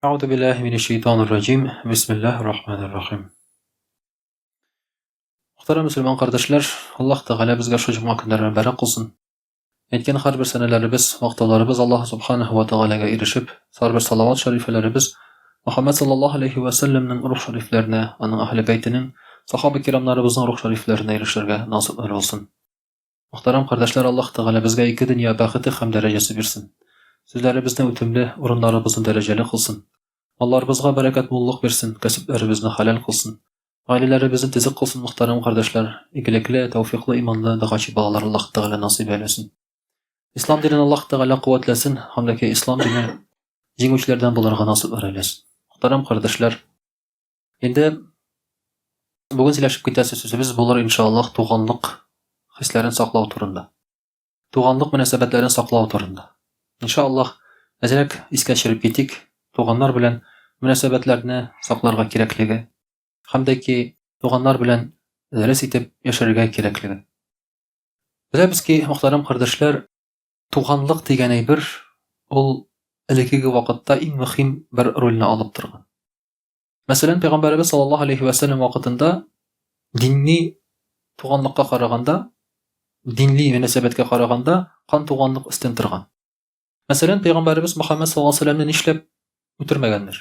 Әгъузу биллаһи минәш шәйтанир раҗим. Бисмиллаһир рахманир рахим. Мөхтәрәм мөселман кардәшләр, Аллаһ Тәгалә безгә шул җомга көннәрен мөбарәк кылсын. Әйткән һәрбер сәнәләребез, мактауларыбыз Аллаһ субханаһу ва тәгаләгә ирешеп, һәрбер салават шәрифәләребез Мөхәммәд саллаллаһу алейхи ва сәлләмнең рух шәрифләренә, аның әһле бәйтенең, сахаба кирамнарыбызның рух шәрифләренә ирешергә насыйплар булсын. Мөхтәрәм кардәшләр, Аллаһ Тәгалә безгә ике дөнья бәхете һәм дәрәҗәсе бирсен. Сүзләребезне үтемле, урыннарыбызны дәрәҗәле кылсын. Малларыбызга бәрәкәт, муллык бирсен, кәсепләребезне хәләл кылсын. Гаиләләребезне төзек кылсын, мөхтәрәм кардәшләр. Игелекле, тәүфиклы, иманлы, догачы балалар Аллаһ Тәгалә насыйп әйләсен. Ислам динен Аллаһ Тәгалә куәтләсен һәм дә ки ислам дине җиңүчеләрдән булырга насыйп әйләсен. Мөхтәрәм кардәшләр, Инде бүген сөйләшеп китәсе сүзебез булыр, иншаллаһ, туганлык хисләрен саклау турында. Туганлык мөнәсәбәтләрен саклау турында. Иншаллаһ, әзрәк искә төшереп китик, туганнар белән мөнәсәбәтләрне сакларга кирәклеге һәм дә ки туганнар белән дөрес итеп яшәргә кирәклеге. Беләбез ки, мөхтәрәм кардәшләр, туганлык дигән әйбер ул элеккеге вакытта иң мөһим бер рольне алып торган. Мәсәлән, пәйгамбәребез саллаллаһу алейхи вә сәлләм вакытында динни туганлыкка караганда, динли мөнәсәбәткә караганда кан туганлык өстен торган. Мәсәлән, пәйгамбәребез Мөхәммәд саллаллаһу алейхи вә сәлләмне нишләп үтермәгәннәр?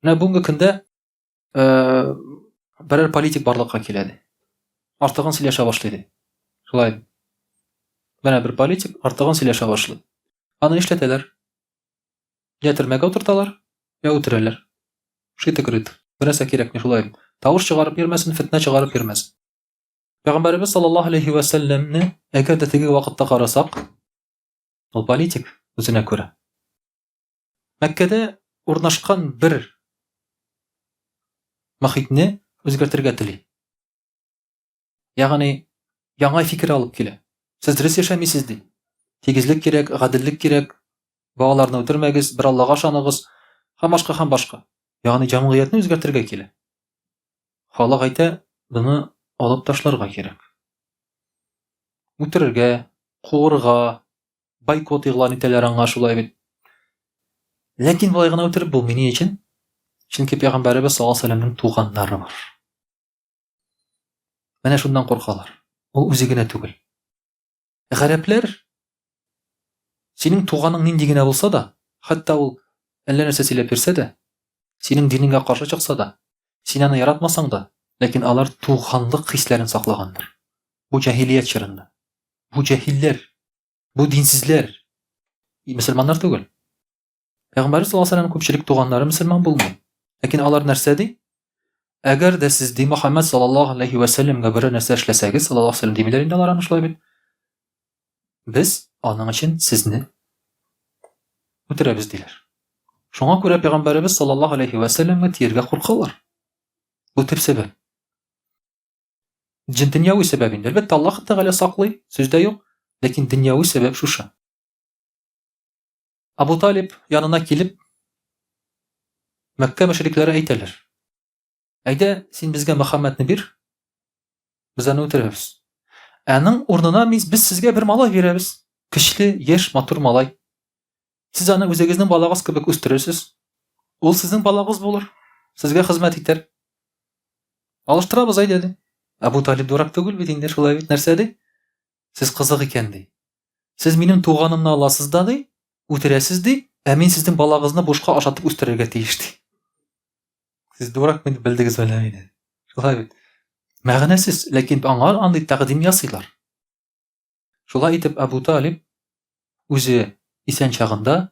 Менә бүгенге көндә э, берәр политик барлыкка килә ди. Артыгын сөйләшә башлый ди. Шулай. Менә бер политик артыгын сөйләшә башлый. Аны нишләтәләр? Я төрмәгә утырталар, я үтерәләр. Шиты-крыт. Бернәрсә кирәкми шулай. Тавыш чыгарып йөрмәсен, фетнә чыгарып йөрмәсен. Пәйгамбәребез саллаллаһу алейхи ва сәлләмне әгәр дә теге вакытта карасак, ул политик үзенә күрә. Мәккәдә урнашкан бер мохитне үзгәртергә тели. Ягъни яңа фикер алып килә. Сез дөрес яшәмисез ди. Тигезлек кирәк, гаделлек кирәк. Балаларны үтермәгез, бер Аллага ышаныгыз һәм башка һәм башка. Ягъни җәмгыятьне үзгәртергә килә. Халык әйтә, моны алып ташларга кирәк. Үтерергә, куырга, бойкот игълан итәләр аңа шулай бит. Ләкин болай гына үтереп булмый. Ни өчен? Чөнки пәйгамбәребез саллаллаһу алейһи вәсәлләмнең туганнары бар. Менә шуннан куркалар. Ул үзе генә түгел. Гарәпләр синең туганың нинди генә булса да, хәтта ул әллә нәрсә сөйләп йөрсә дә, синең динеңә каршы чыкса да, син аны яратмасаң да, ләкин алар туганлык хисләрен саклаганнар. Бу җаһилият чорында. Бу җаһилләр, бу динсезләр, мөселманнар түгел. Пәйгамбәрбез саллаллаһу алейһи күпчелек туганнары мөселман булмый. Ләкин алар нәрсә ди? Әгәр дә сез ди Мөхәммәд саллаллаһу алейһи вә сәлләмгә берәр нәрсә эшләсәгез, саллаллаһу алейһи димиләр инде алар аны шулай бит. Без аның өчен сезне үтерәбез диләр. Шуңа күрә пәйгамбәребез саллаллаһу алейһи вә сәлләмгә тиергә куркалар. Бу төп сәбәп. Дөньяви сәбәп инде. Әлбәттә, Аллаһ Тәгалә саклый, сүз дә юк, ләкин дөньяви сәбәп шушы. Абу Талиб янына килеп, Мәккә мөшрикләре әйтәләр. Әйдә, син безгә Мөхәммәдне бир, без аны үтерәбез. Аның урынына без, без сезгә бер малай бирәбез. Көчле, яшь, матур малай. Сез аны үзегезнең балагыз кебек үстерерсез. Ул сезнең балагыз булыр, сезгә хезмәт итәр. Алыштырабыз, әйдә, ди. Абу Талиб дурак түгел бит инде, шулай бит, нәрсә ди? Сез кызык икән, ди. Сез минем туганымны аласыз да, ди, үтерәсез, ди, ә мин сезнең балагызны бушка ашатып үстерергә тиеш, ди. Сез дурак мин белдегез әллә мине. Шулай бит. Мәгънәсез, ләкин аңа андый тәкъдим ясыйлар. Шулай итеп Абу Талиб үзе исән чагында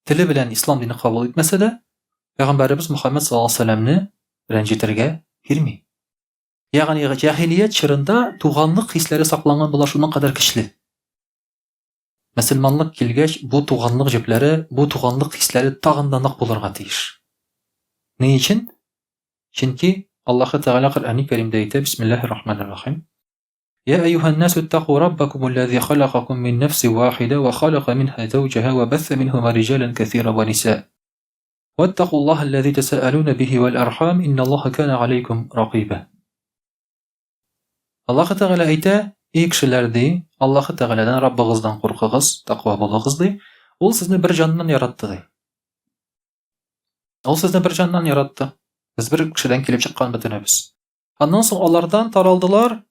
теле белән ислам дине кабул итмәсә дә, пәйгамбәребез Мөхәммәд саллаллаһу алейһи вәсәлләмне рәнҗетергә бирми. Ягъни җаһилият чорында туганлык хисләре сакланган була шуның кадәр көчле. Мөселманлык килгәч, бу туганлык җепләре, бу туганлык хисләре тагын да нык булырга тиеш. Ни өчен? Чөнки Аллаһы Тәгалә Коръәни Кәримдә әйтә, Бисмиллаһир Рахманир Рахим. Я әйюһән насу иттаку раббакум аллази халакакум мин нафсин вахида ва халака минха зауҗаха ва басса минһума риҗалан кәсира ва ниса. Ваттакуллаһа аллази тәсәәлүнә бихи вәл архам инналлаһа кана алейкум ракыйба. Аллаһы Тәгалә әйтә, Эй кешеләр, ди, Аллаһы Тәгаләдән, Раббыгыздан куркыгыз, тәкъва булыгыз, ди. Ул сезне бер җаннан яратты, ди. Ул сезне бер җаннан яратты. Без бер кешедән килеп чыккан бөтенебез. Аннан соң алардан таралдылар.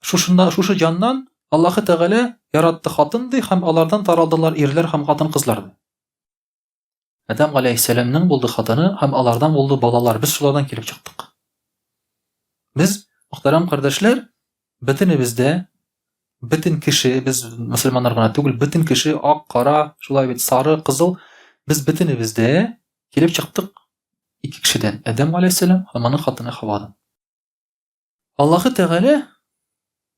Шушында, шушы җаннан Аллаһы Тәгалә яратты хатын ди һәм алардан таралдылар ирләр һәм хатын-кызлар ди. Адәм галәйһиссәламнең булды хатыны һәм алардан булды балалар. Без шулардан килеп чыктык. Без, мөхтәрәм кардәшләр, бөтенебез дә, бөтен кеше, без мөселманнар гына түгел, бөтен кеше ак, кара, шулай бит, сары, кызыл, без бөтенебез дә килеп чыктык ике кешедән, Адәм галәйһиссәлам һәм аның хатыны Хавадан. Аллаһы Тәгалә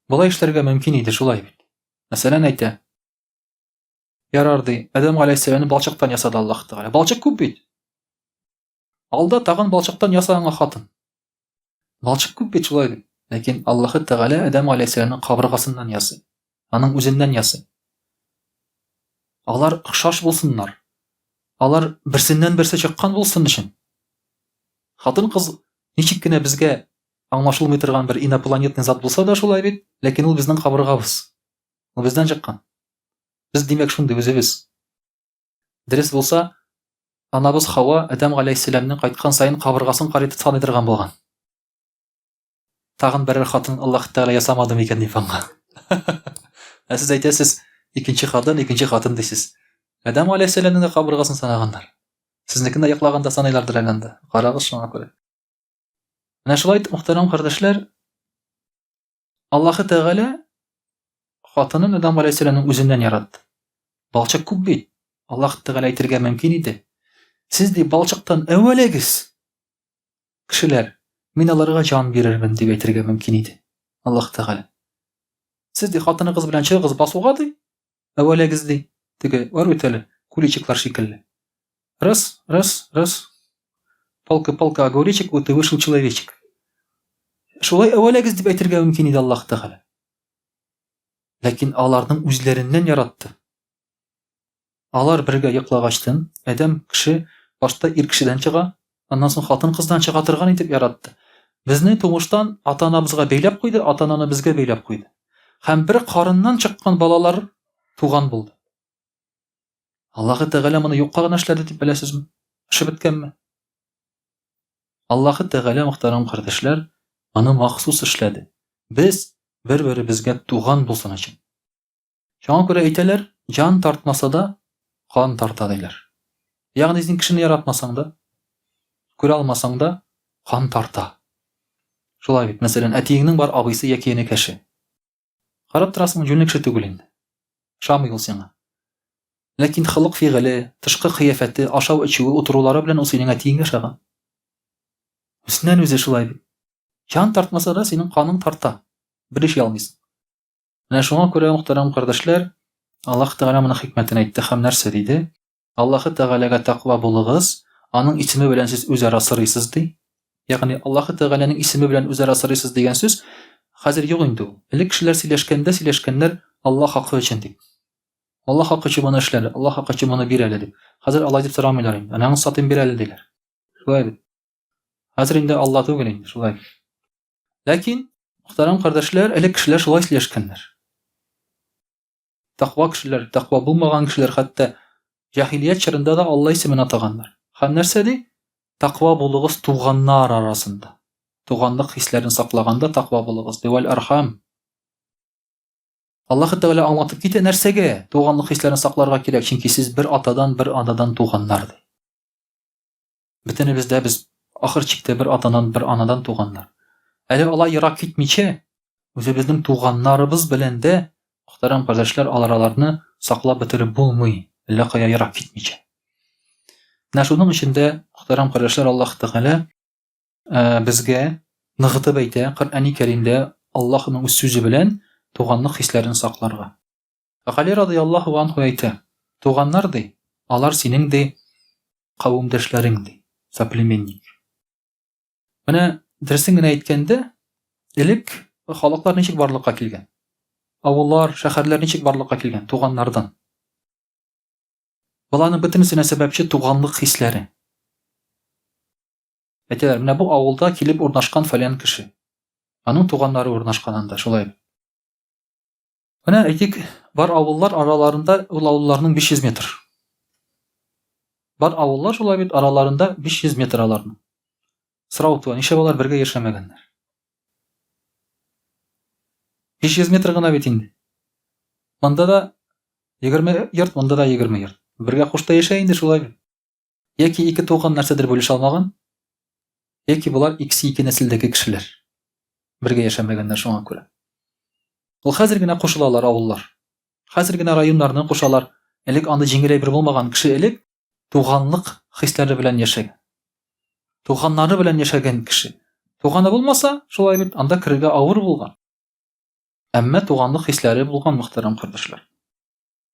болай эшләргә мөмкин иде, шулай бит. Мәсәлән, әйтә, Ярар, ди, Адәм галәйһиссәламне балчыктан ясады Аллаһ Тәгалә. Балчык күп бит. Алда тагын балчыктан яса аңа хатын. Балчык күп бит шулай бит. Ләкин Аллаһ Тәгалә Адәм галәйһиссәламнең кабыргасыннан ясый. Аның үзеннән ясый. Алар охшаш булсыннар. Алар берсеннән берсе чыккан булсын өчен. Хатын-кыз ничек кенә безгә аңлашылмый торган бер инопланетный зат булса да шулай бит, ләкин ул безнең кабыргабыз. Ул бездән чыккан. Без, димәк, шундый үзебез. Дөрес булса, анабыз Хава Адәм галәйһиссәламнең кайткан саен кабыргасын карый саный торган булган. Тагын берәр хатын Аллаһ Тәгалә ясамады микән дип аңа. Ә сез әйтәсез, икенче хатын, икенче хатын дисез. Адәм галәйһиссәламнең дә кабыргасын санаганнар. Сезнекен дә йоклаганда саныйлардыр әле анда. Карагыз шуңа күрә. Менә шулай итеп, мөхтәрәм кардәшләр, Аллаһы Тәгалә хатынын Адам галәйһиссәламнең үзеннән яратты. Балчык күп бит. Аллаһ Тәгалә әйтергә мөмкин иде. Сез ди балчыктан әвәләгез. Кешеләр, мин аларга җан бирермен дип әйтергә мөмкин иде. Аллаһ Тәгалә. Сез ди хатыныгыз белән чыгыгыз басуга ди. Әвәләгез ди. Теге бар бит әле, куличиклар шикелле. Раз, раз, раз. Палка-палка огуречек, вот и вышел человечек. Шулай әвәләгез дип әйтергә мөмкин иде Аллаһ Тәгалә. Ләкин аларның үзләреннән яратты. Алар бергә йоклагачтын, адәм кеше башта ир кешедән чыга, аннан соң хатын-кыздан чыга торган итеп яратты. Безне тумыштан ата-анабызга бәйләп куйды, ата-ананы безгә бәйләп куйды. Һәм бер карыннан чыккан балалар туган булды. Аллаһы Тәгалә моны юкка гына эшләде дип беләсезме? Эше беткәнме? Аллаһы Тәгалә, мөхтәрәм кардәшләр, моны махсус эшләде. Без бер-беребезгә туган булсын өчен. Шуңа күрә әйтәләр, җан тартмаса да, кан тарта диләр. Ягъни син кешене яратмасаң да, күрә алмасаң да, кан тарта. Шулай бит, мәсәлән, әтиеңнең бар абыйсы яки энекәше. Карап торасың, җүнле кеше түгел инде. Ошамый ул сиңа. Ләкин холык-фигыле, тышкы кыяфәте, ашау-эчүе, утырулары белән ул синең әтиеңә ошаган. Үзеннән үзе шулай бит. Җан тартмаса да, синең каның тарта. Бер эш алмыйсың. Менә шуңа күрә, мөхтәрәм кардәшләр, Аллаһ Тәгалә моның хикмәтен әйтте һәм нәрсә диде? Аллаһы Тәгаләгә тәкъва булыгыз, аның исеме белән сез үзара сорыйсыз, ди. Ягъни Аллаһы Тәгаләнең исеме белән үзара сорыйсыз дигән сүз хәзер юк инде ул. Элек кешеләр сөйләшкәндә сөйләшкәннәр Аллаһ хакы өчен дип. Аллаһ хакы өчен моны эшләде, Аллаһ хакы өчен моны бир әле дип. Хәзер алай дип сорамыйлар инде. Анаңны сатыйм бир әле диләр. Шулай бит. Хәзер инде Алла түгел инде, шулай. Ләкин, мөхтәрәм кардәшләр, элек кешеләр шулай сөйләшкәннәр. Тәкъва кешеләр, тәкъва булмаган кешеләр хәтта җаһилият чорында да Алла исемен атаганнар. Һәм нәрсә ди? Тәкъва булыгыз туганнар арасында. Туганлык хисләрен саклаганда тәкъва булыгыз. Ди вәл архам. Аллаһ Тәгалә аңлатып китә нәрсәгә туганлык хисләрен сакларга кирәк, чөнки сез бер атадан, бер анадан туганнар ди. Бөтенебез дә без ахыр чиктә бер атанан, бер анадан туганнар. Әле алай ерак китмичә, үзебезнең туганнарыбыз белән дә, мөхтәрәм кардәшләр, алар аларны саклап бетереп булмый, әллә кая ерак китмичә. Менә шуның өчен дә, мөхтәрәм кардәшләр, Аллаһ Тәгалә э, безгә ныгытып әйтә, Коръәни Кәримдә Аллаһның үз сүзе белән туганлык хисләрен сакларга. Гали радыяллаһу анһу әйтә, Туганнар, ди, алар синең, ди, кавемдәшләрең, ди, соплеменник. Менә дөресен генә әйткәндә, элек халыклар ничек барлыкка килгән? Авыллар, шәһәрләр ничек барлыкка килгән? Туганнардан. Боларның бөтенесенә сәбәпче туганлык хисләре. Әйтәләр, менә бу авылда килеп урнашкан фәлән кеше. Аның туганнары урнашкан анда, шулай. Менә әйтик, бар авыллар араларында ул авылларның 500 метр. Бар авыллар шулай бит, араларында 500 метр аларның. Сорау туа, нишләп алар бергә яшәмәгәннәр? 500 метр гына бит инде. Монда да 20 йорт, монда да 20 йорт. Бергә кушта яшә инде шулай бит. Яки ике туган нәрсәдер бүлешә алмаган, яки болар икесе ике нәселдәге кешеләр. Бергә яшәмәгәннәр шуңа күрә. Ул хәзер генә кушылалар авыллар. Хәзер генә районнарны кушалар. Элек андый җиңел әйбер булмаган. Кеше элек туганлык хисләре белән яшәгән. Туганнары белән яшәгән кеше. Туганы булмаса, шулай бит, анда керергә авыр булган. Әмма туганлык хисләре булган, мөхтәрәм кардәшләр.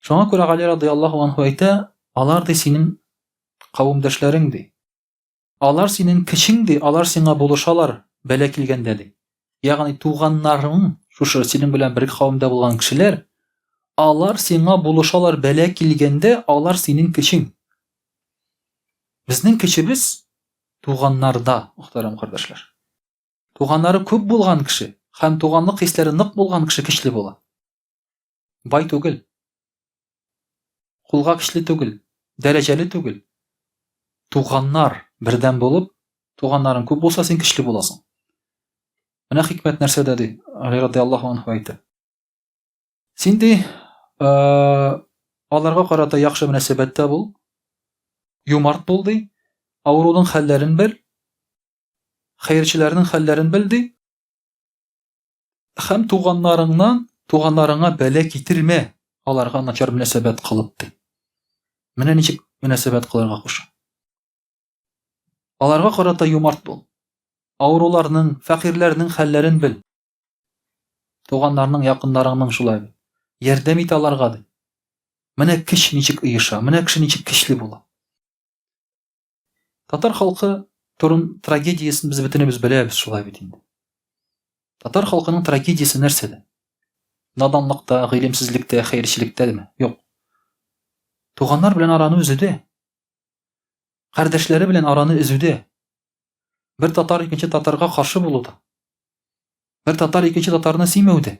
Шуңа күрә Гали радыяллаһу анһу әйтә, алар ди синең кавемдәшләрең ди. Алар синең кечең ди, алар сиңа булышалар бәла килгәндә ди. Ягъни туганнарың, шушы синең белән бер кавемдә булган кешеләр, алар сиңа булышалар бәла килгәндә, алар синең кечең. Безнең кечебез туганнарда, мөхтәрәм кардәшләр. Туганнары күп булган кеше һәм туганлык хисләре нык булган кеше көчле була. Бай түгел. Кулга көчле түгел, дәрәҗәле түгел. Туганнар бердәм булып, туганнарың күп булса, син көчле буласың. Менә хикмәт нәрсәдә ди, Али радиаллаһу анху әйтә. Син ди, аларга карата яхшы мөнәсәбәттә бул, юмарт бул ди, авыруның хәлләрен бел, хәерчеләрнең хәлләрен бел ди, Һәм туганнарыңнан, туганнарыңа бәла китермә, аларга начар мөнәсәбәт кылып, ди. Менә ничек мөнәсәбәт кылырга куша. Аларга карата юмарт бул. Авыруларның, фәкыйрьләрнең хәлләрен бел. Туганнарның, якыннарыңның шулай. Ярдәм ит аларга, ди. Менә көч ничек оеша, менә кеше ничек көчле була. Татар халкы турын трагедиясен без бөтенебез беләбез шулай бит инде. Татар халкының трагедиясе нәрсәдә? Наданлыкта, гыйлемсезлектә, хәерчелектәме? Юк. Туганнар белән араны өзүдә. Кардәшләре белән араны өзүдә. Бер татар икенче татарга каршы булуда. Бер татар икенче татарны сөймәүдә.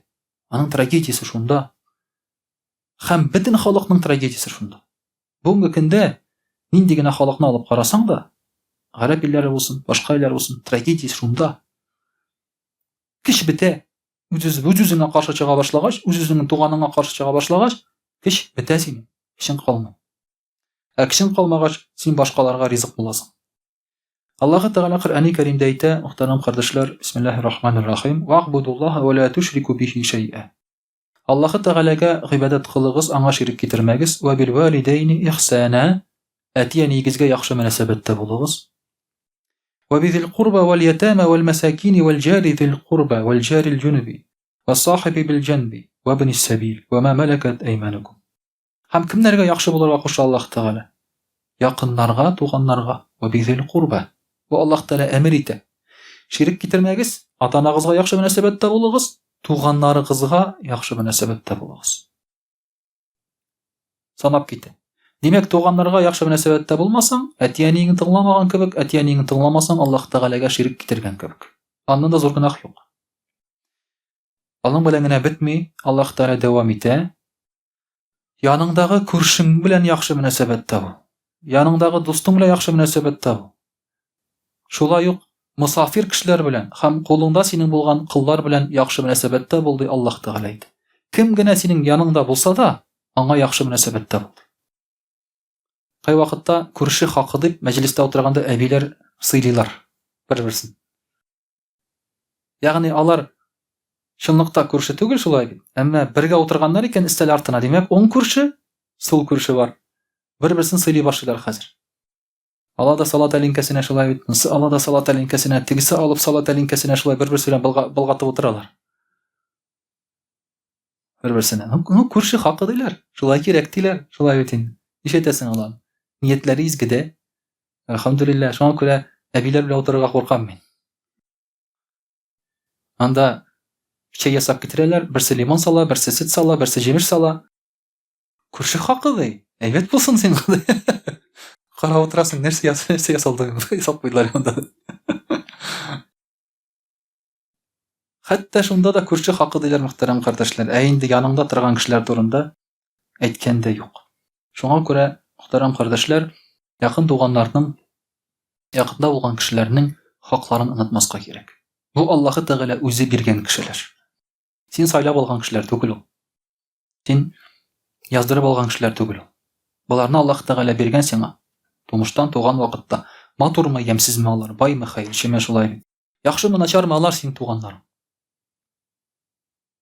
Аның трагедиясе шунда. Һәм бөтен халыкның трагедиясе шунда. Бүгенге көндә нинди генә халыкны алып карасаң да, гарәп илләре булсын, башка илләр булсын, трагедия шунда. Көч бетә. Үз үз-үзеңә каршы чыга башлагач, үз-үзеңнең туганыңа каршы чыга башлагач, көч бетә синең, көчең калмый. Ә көчең калмагач, син башкаларга ризык буласың. Аллаһы Тәгалә Коръәни Кәримдә әйтә, мөхтәрәм кардәшләр, бисмиллаһир рахманир рахим, ва'будуллаһа ва ла тушрику бихи шәй'a. Аллаһы Тәгаләгә гыйбадәт кылыгыз, аңа ширек китермәгез, вә бил валидәйни ихсана, әти-әниегезгә яхшы мөнәсәбәттә булыгыз. Вә бизил курба вәл ятама вәл мәсакини вәл җари зил курба вәл җарил җунуби вә сахиби бил җанби вә бнис сәбил вә ма мәләкәт әйманукум. Һәм кемнәргә яхшы булырга куша Аллаһ Тәгалә? Якыннарга, туганнарга. Вә бизил курба. Бу Аллаһ Тәгалә әмер итә. Ширек китермәгез, ата-анагызга яхшы мөнәсәбәттә булыгыз, туганнарыгызга яхшы мөнәсәбәттә булыгыз. Санап китә. Димәк, туганнарга яхшы мөнәсәбәттә булмасаң, әти-әниеңне тыңламаган кебек, әти-әниеңне тыңламасаң, Аллаһ Тәгаләгә ширек китергән кебек. Аннан да зур гөнаһ юк. Аның белән генә бетми, Аллаһ Тәгалә дәвам итә. Яныңдагы күршең белән яхшы мөнәсәбәттә бул. Яныңдагы дустың белән яхшы мөнәсәбәттә бул. Шулай ук мосафир кешеләр белән һәм кулыңда синең булган коллар белән яхшы мөнәсәбәттә бул, ди Аллаһ Тәгалә әйтә. Кем генә синең яныңда булса да, аңа яхшы мөнәсәбәттә бул. Кайвакытта күрше хакы дип мәҗлестә утырганда әбиләр сыйлыйлар бер-берсен. Ягъни алар чынлыкта күрше түгел шулай бит. Әмма бергә утырганнар икән өстәл артына, димәк, уң күрше, сул күрше бар. Бер-берсен сыйлый башлыйлар хәзер. Ала да сала тәлинкәсенә шулай бит. Монысы ала да сала тәлинкәсенә, тегесе алып сала тәлинкәсенә шулай бер-берсе белән болгатып утыралар. Бер-берсенә. Ну, ну, күрше хакы диләр. Шулай кирәк диләр. Шулай бит инде. Нишләтәсең аларны? Ниятләре изгедә. Әлхәмдүлилләһ, шуңа күрә әбиләр белән утырырга куркам мин. Анда чәй ясап китерәләр, берсе лимон сала, берсе сөт сала, берсе җимеш сала. Күрше хакы ди. Әйбәт булсын сиңа ди. Карап утырасың, нәрсә яс, нәрсә ясалды, ясап куйдылар монда. Хәтта шунда да күрше хакы диләр, мөхтәрәм кардәшләр. Ә инде яныңда торган кешеләр турында әйткән дә юк. Шуңа күрә, мөхтәрәм кардәшләр, Якын туганнарның, якында булган кешеләрнең хакларын онытмаска кирәк. Бу Аллаһы Тәгалә үзе биргән кешеләр. Син сайлап алган кешеләр түгел ул. Син яздырып алган кешеләр түгел ул. Боларны Аллаһ Тәгалә биргән сиңа. Тумыштан туган вакытта. Матурмы, ямьсезме алар, баймы, хәерчеме, шулай бит. Яхшымы, начармы алар синең туганнарың.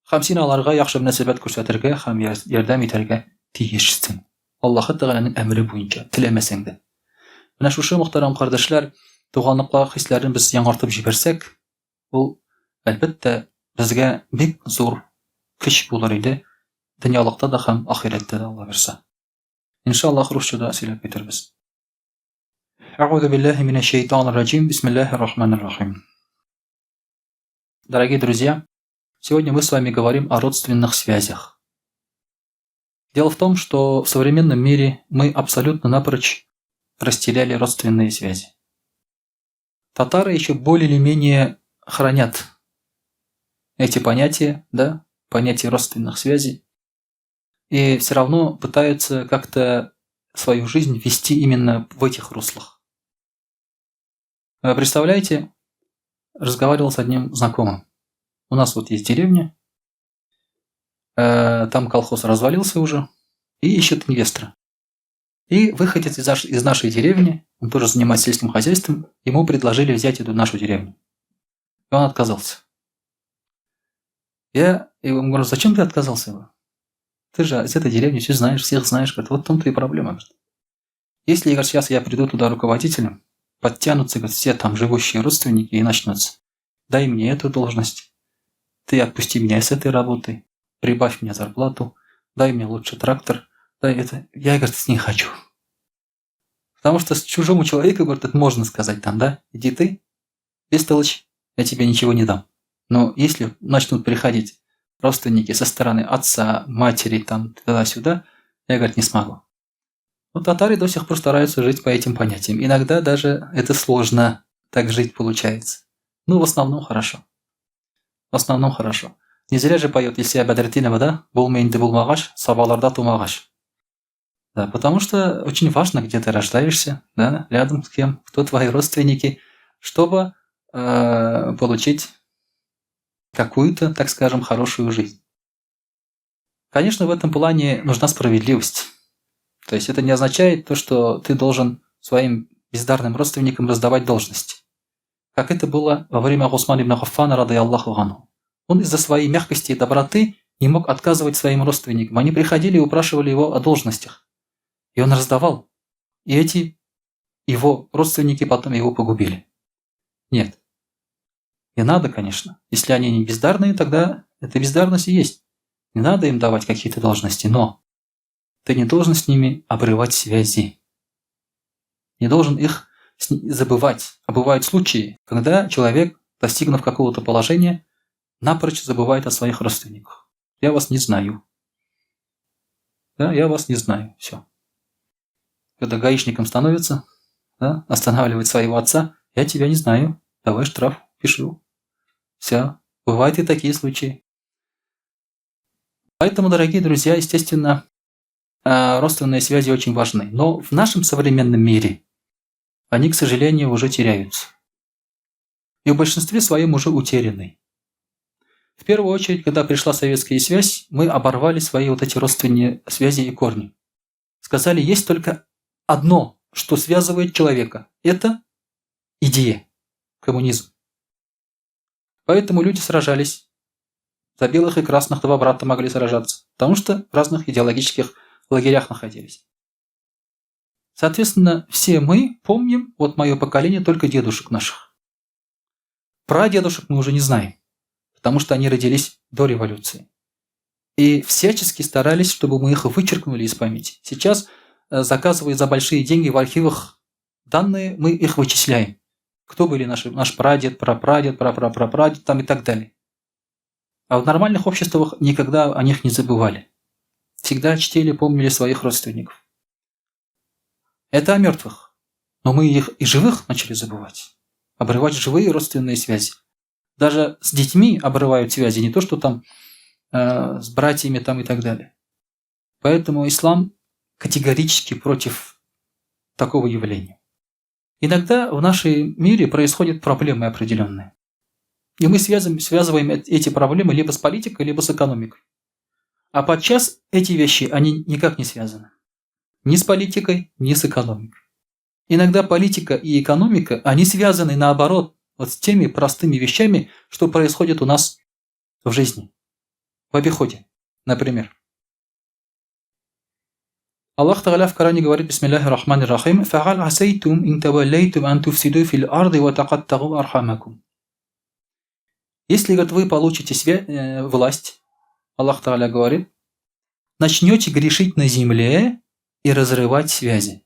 Һәм син аларга яхшы мөнәсәбәт күрсәтергә һәм ярдәм итәргә тиешсең. Аллаһы Тәгаләнең әмере буенча, теләмәсәң дә. Менә шушы, мөхтәрәм кардәшләр, туганлыклар хисләрен без яңартып җибәрсәк, ул, әлбәттә, безгә бик зур көч булыр иде, дөньялыкта да һәм ахирәттә дә, Алла бирса. Иншаллаһ, русча да сөйләп китербез. Әгъузу биллаһи минәш шәйтанир раҗим. Бисмиллаһир рахманир рахим. Дорогие друзья, сегодня мы с вами говорим о родственных связях. Дело в том, что в современном мире мы абсолютно напрочь растеряли родственные связи. Татары еще более или менее хранят эти понятия, да, понятие родственных связей, и все равно пытаются как-то свою жизнь вести именно в этих руслах. Представляете, разговаривал с одним знакомым. У нас вот есть деревня, там колхоз развалился уже, и ищет инвестора. И выходец из нашей деревни, он тоже занимается сельским хозяйством, ему предложили взять эту нашу деревню. И он отказался. Я ему говорю, зачем ты отказался? Ты же из этой деревни все знаешь, всех знаешь. Говорит, вот в том-то и проблема. Говорит. Если, говорит, сейчас я приду туда руководителем, подтянутся, говорит, все там живущие родственники и начнутся. Дай мне эту должность, ты отпусти меня с этой работы, прибавь мне зарплату, дай мне лучше трактор, дай это. Я, говорит, не хочу. Потому что с чужому человеку, говорит, это можно сказать там, да, иди ты, бестолочь, я тебе ничего не дам. Но если начнут приходить родственники со стороны отца, матери, там, туда-сюда, я, говорит, не смогу. Но татары до сих пор стараются жить по этим понятиям. Иногда даже это сложно так жить получается. Ну, в основном хорошо. В основном хорошо. Не зря же поет Илсөя Бәдретдинова, да? Булмый инде булмагач, Сабаларда тумагач. Да, потому что очень важно, где ты рождаешься, да, рядом с кем, кто твои родственники, чтобы получить какую-то, так скажем, хорошую жизнь. Конечно, в этом плане нужна справедливость. То есть это не означает то, что ты должен своим бездарным родственникам раздавать должности. Как это было во время Усмана ибн Аффана, رضي الله عنه. Он из-за своей мягкости и доброты не мог отказывать своим родственникам. Они приходили и упрашивали его о должностях. И он раздавал. И эти его родственники потом его погубили. Нет. Не надо, конечно. Если они не бездарные, тогда это бездарность и есть. Не надо им давать какие-то должности, но ты не должен с ними обрывать связи. Не должен их забывать. А бывают случаи, когда человек, достигнув какого-то положения, напрочь забывает о своих родственниках. Я вас не знаю. Да, я вас не знаю. Все. Когда гаишником становится, да, останавливает своего отца, я тебя не знаю, давай штраф, пишу. Все. Бывают и такие случаи. Поэтому, дорогие друзья, естественно, родственные связи очень важны. Но в нашем современном мире они, к сожалению, уже теряются. И в большинстве своем уже утеряны. В первую очередь, когда пришла советская связь, мы оборвали свои вот эти родственные связи и корни. Сказали, есть только одно, что связывает человека. Это идея, коммунизм. Поэтому люди сражались. За белых и красных два брата могли сражаться, потому что в разных идеологических лагерях находились. Соответственно, все мы помним, вот мое поколение, только дедушек наших. Прадедушек мы уже не знаем, потому что они родились до революции. И всячески старались, чтобы мы их вычеркнули из памяти. Сейчас, заказывая за большие деньги в архивах данные, мы их вычисляем. Кто были наш прадед, прапрадед, прапрапрапрадед там и так далее. А в нормальных обществах никогда о них не забывали. Всегда чтили, помнили своих родственников. Это о мертвых. Но мы их и живых начали забывать. Обрывать живые родственные связи. Даже с детьми обрывают связи, не то что там с братьями там и так далее. Поэтому ислам категорически против такого явления. Иногда в нашем мире происходят проблемы определенные. И мы связываем эти проблемы либо с политикой, либо с экономикой. А подчас эти вещи, они никак не связаны. Ни с политикой, ни с экономикой. Иногда политика и экономика, они связаны наоборот, вот с теми простыми вещами, что происходит у нас в жизни, в обиходе, например. Аллах Тагаля в Коране говорит, بسم الله الرحمن الرحيم, «فهل عسيتم إن توليتم أن تفسدوا في الأرض وتقطعوا أرحامكم». Если, говорит, вы получите власть, Аллах Тагаля говорит, начнете грешить на земле и разрывать связи.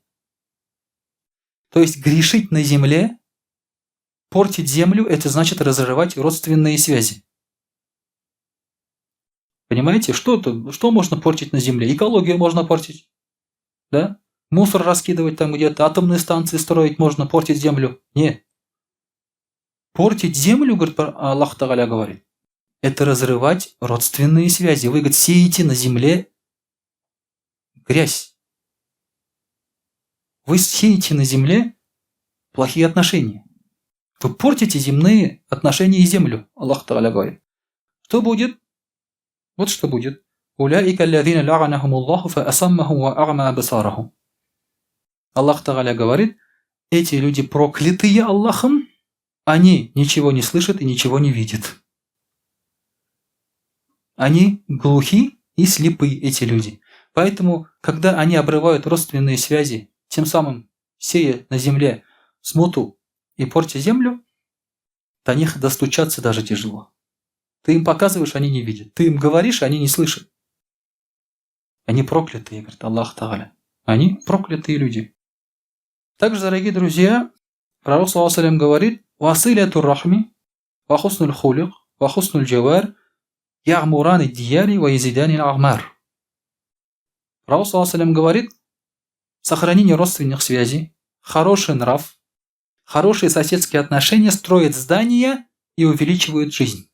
То есть грешить на земле, портить землю – это значит разрывать родственные связи. Понимаете, что можно портить на земле? Экологию можно портить. Да? Мусор раскидывать там где-то, атомные станции строить можно, портить землю. Нет. Портить землю, говорит, Аллах Тагаля говорит, это разрывать родственные связи. Вы, говорит, сеете на земле грязь. Вы сеете на земле плохие отношения. Вы портите земные отношения и землю, Аллах Тагаля говорит. Что будет? Вот что будет. أولئك الذين لعنهم الله فأصمهم وأعمى أبصارهم. Аллах Тагаля говорит, эти люди, проклятые Аллахом, они ничего не слышат и ничего не видят. Они глухи и слепы, эти люди. Поэтому, когда они обрывают родственные связи, тем самым сея на земле смуту и портя землю, до них достучаться даже тяжело. Ты им показываешь, они не видят. Ты им говоришь, они не слышат. Они проклятые, говорит Аллах Тагаля. Они проклятые люди. Также, дорогие друзья, пророк صلى الله говорит: «وصلة الرحم، وحسن الخلق، وحسن الجوار، يعمران الديار ويزيدان الأعمار». Пророк صلى الله говорит: сохранение родственных связей, хороший нрав, хорошие соседские отношения строят здания и увеличивают жизнь.